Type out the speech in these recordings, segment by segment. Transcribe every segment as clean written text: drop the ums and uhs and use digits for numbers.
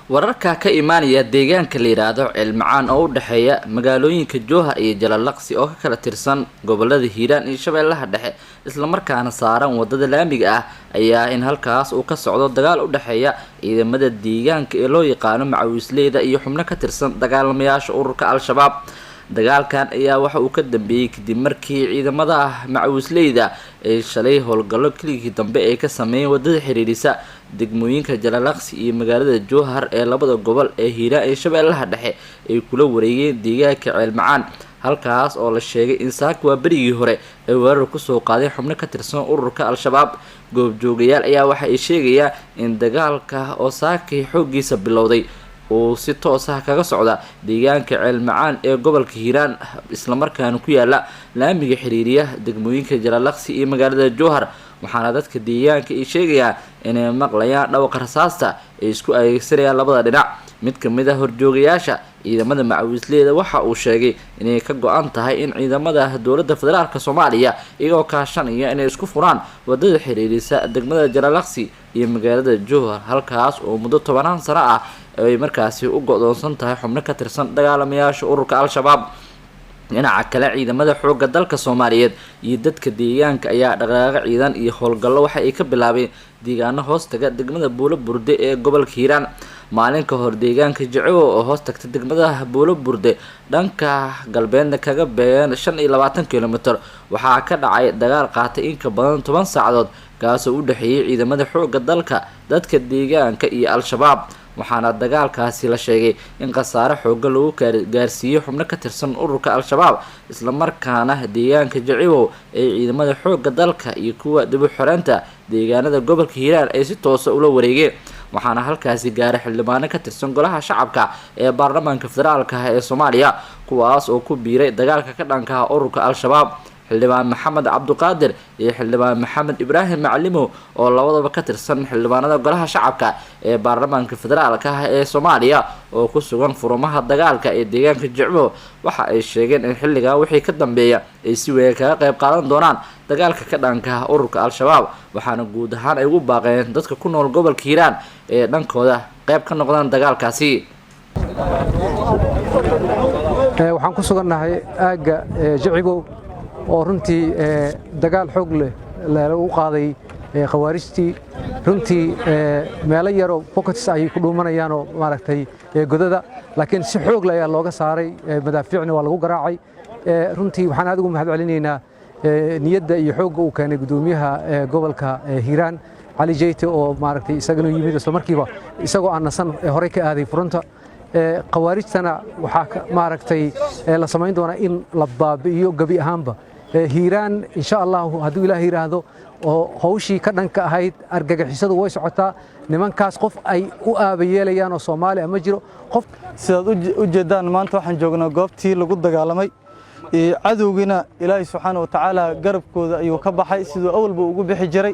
Wararka ka imaanaya deegaanka la yidhaahdo Ceelmacaan oo u dhexeeya magaalooyinka Jowhar iyo Jalalaqsi oo ka kala tirsan gobolada Hiiraan iyo Shabeellaha Dhexe, islamarkaana saaran wadada laamiga ah, ayaa in halkaas uu ka socdo dagaal u dhexeeya ciidamada deegaanka ee loo yaqaano Macawiisleyda iyo xubno ka tirsan dagaalamayaasha ururka Al-Shabaab. Dagaalkan ayaa waxa uu ka dambeeyey kadib markii ciidamada Macawiisleyda ay shalay howlgallo keligii dambe ay ka sameeyeen wadada xiriirisa degmooyinka Jalalaqsi iyo magaalada Jowhar ee labada gobol ee Hiiraan iyo Shabeellaha Dhexe ay kula wareegeen deegaanka Ceelmacaan, halkaas oo la sheegay in saaka waa berigii hore ay weerar kusoo qaadeen xubno ka tirsan ururka Al-Shabaab. Goobjoogayaal ayaa waxa ay sheegayaan in dagaalka oo saakii xooggiisa bilowday uu si toos ah kaga socda deegaanka Ceelmacaan ee gobolka Hiiraan, islamarkaana ku yaala laamiga xiriiriya degmooyinka Jalalaqsi iyo magaalada Jowhar. Waxaana dadka deegaanka ay sheegayaan inay maqlayaan dhawaqa rasaasta ay isku adeegsanayaan labada dhinac. Mid ka mid ah horjoogayaasha ciidamada Macawiisleyda waxa uu sheegay inay ka go-an tahay in ciidamada dowladda federaalka Soomaaliya iyagoo kaashanaya inay isku furaan wadada xiriirisa degmada Jalalaqsi iyo magaalada Jowhar, halkaas oo muddo 10-aan sano ah ay markaasi u go-doonsan tahay xubno ka tirsan dagaalamayaasha ururka Al-Shabaab. Dhinaca kale, ciidamada xoogga dalka Soomaaliyeed iyo dadka deegaanka ayaa dhaqaaqo ciidan iyo howlgallo waxa ay ka bilaabeen deegaano hoos taga degmada Buulo Burde ee gobolka Hiiraan. Maalin ka hor, deegaanka Jecewo oo hoos tagta degmada Buulo Burde, dhanka galbeedna kaga beegan 25 kilomitr, waxaa ka dhacay dagaal qaatay in ka badan 10 saacadood, kaasoo u dhexeeyay ciidamada xoogga dalka, dadka deegaanka iyo Al-Shabaab. Waxaana dagaalkaasi la sheegay in khasaare xooga lagu gaarsiiyey xubno ka tirsan ururka Al-Shabaab, islamarkaana deegaanka Jacibow ay ciidamada xoogga dalka iyo kuwa dib u xoreynta deegaanada gobolka Hiiraan ay si toosa ula wareegeen. Waxaana halkaasi gaaray xildhibaano ka tirsan golaha shacabka ee baarlamaanka federaalka ah ee Soomaaliya, kuwaas oo ku biiray dagaalka ka dhanka ah ururka Al-Shabaab. Xildhibaan Maxamed Cabduqaadir iyo xildhibaan Maxamed Ibraahim Macalimow oo labadaba ka tirsan xildhibaanada golaha shacabka ee baarlamaanka federaalka ah ee Soomaaliya oo ku sugan furumaha dagaalka ee deegaanka Jecbo waxa ay sheegeen in xilligaa wixii ka dambeeya ay si weyn kaga qayb qaadan doonaan dagaalka ka dhanka ah ururka Al-Shabaab. Waxaana guud ahaan ay ugu baaqeen dadka ku nool gobolka Hiiraan ee dhankooda qayb ka noqdaan dagaalkaasi. Waxaan ku sugannahay aagga Jicibow oo runtii dagaal xoog leh lagu qaaday khawaarijtii. Runtii meelo yaroo pockets ayay ku dhuumanayaanoo maaragtay godada, laakiin si xoog leh ayaa looga saaray, madaafiicna waa lagu garaacay. Runtii waxaan aad ugu mahad celinaynaa niyadda iyo xoogga uu keenay guddoomiyaha gobolka Hiiraan, Cali Jeyte, oo maaragtay isagana yimid isla markiiba isagoo aan nasan horey ka aaday furunta. Khawaarijtana waxaa maaragtay la samayn doonaa in la baabi'iyo gebi ahaanba Hiiraan, insha Allahu, hadduu Ilaah yidhaahdo, oo hawshii ka dhanka ahayd argagixisadu way socotaa. Nimankaas qof ay u aabayeelayaan oo Soomaaliya ma jiro qof. Sidaad u jeeddaan, maanta waxaan joognaa goobtii lagu dagaalamay. Cadowgiina Ilaahay subxaana wa tacaala garabkooda ayuu ka baxay siduu awalba ugu bixi jiray.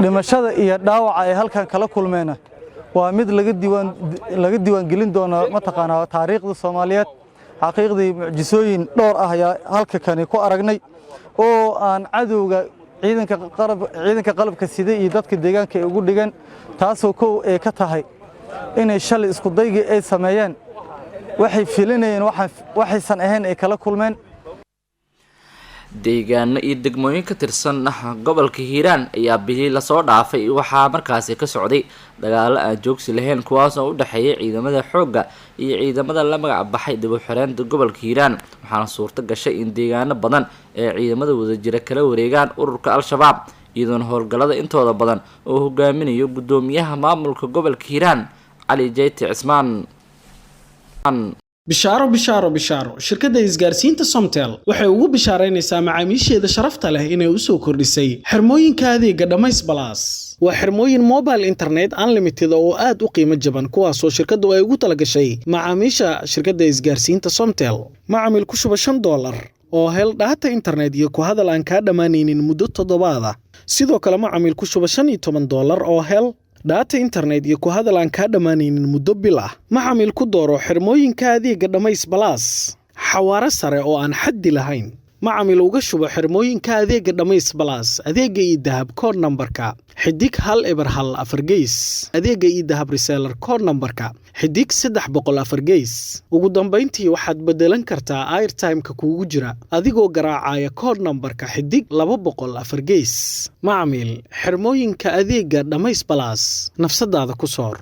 Dhimashada iyo dhaawaca ay halkan kala kulmeena waa mid laga diiwaangelin doono mataqaanaa taariikhda Soomaaliyeed. Xaqiiqdii, mucjisooyin dhowr ah ayaa halka kani ku aragnay oo aan cadowga ciidanka qalabka sida iyo dadka deegaanka ay ugu dhigeen, taasoo kow ay ka tahay inay shalay isku daygii ay sameeyeen waxay filinayeen waxaysan ahayn ay kala kulmeen. Deegaano iyo degmooyin ka tirsan gobolka Hiiraan ayaa bilii lasoo dhaafay waxaa markaasi ka socday dagaalo aan joogsi lahayn, kuwaas oo u dhexeeya ciidamada xoogga iyo ciidamada la magac baxay dib u xoreynta gobolka Hiiraan. Waxaana suurto gashay in deegaano badan ee ciidamada wadajira kala wareegaan ururka Al-Shabaab, iyadoona howlgallada intooda badan oo hogaaminayo guddoomiyaha maamulka gobolka Hiiraan, Cali Jeyte Cismaan. Bishaaro, bishaaro, bishaaro! Shirkadda isgaarsiinta Somtel waxay ugu bishaaraynaysaa macaamiisheeda sharafta leh inay u soo kordhisay xirmooyinka adeega Dhamays Plus. Waa xirmooyin mobile internet unlimited oo aad u qiimo jaban, kuwaasoo shirkaddu ay ugu talagashay macaamiisha shirkadda isgaarsiinta Somtel. Macamil, ku shuba $5 oo hel data internet iyo ku hadal aan kaa dhammaanaynin muddo toddobaada. Sidoo kale, macamil, ku shuba $15 oo hel data internet iyo ku hadal aan kaa dhammaanaynin muddo bil ah. Macamil, ku dooro xirmooyinka adeega Dhammays Plus, xawaare sare oo aan xaddi lahayn. Macamil, uga shubo xirmooyinka adeega Dhammays Plus, adeega eDahab, kood nambarka *1014 4 gees, adeega eDahab reseller, kood nambarka *304 gees. Ugu dambayntii, waxaad beddelan kartaa airtime-ka kuugu jira adigoo garaacaya kood nambarka *204 gees. Macamil, xirmooyinka adeega Dhammays Plus nafsadaada ku soor.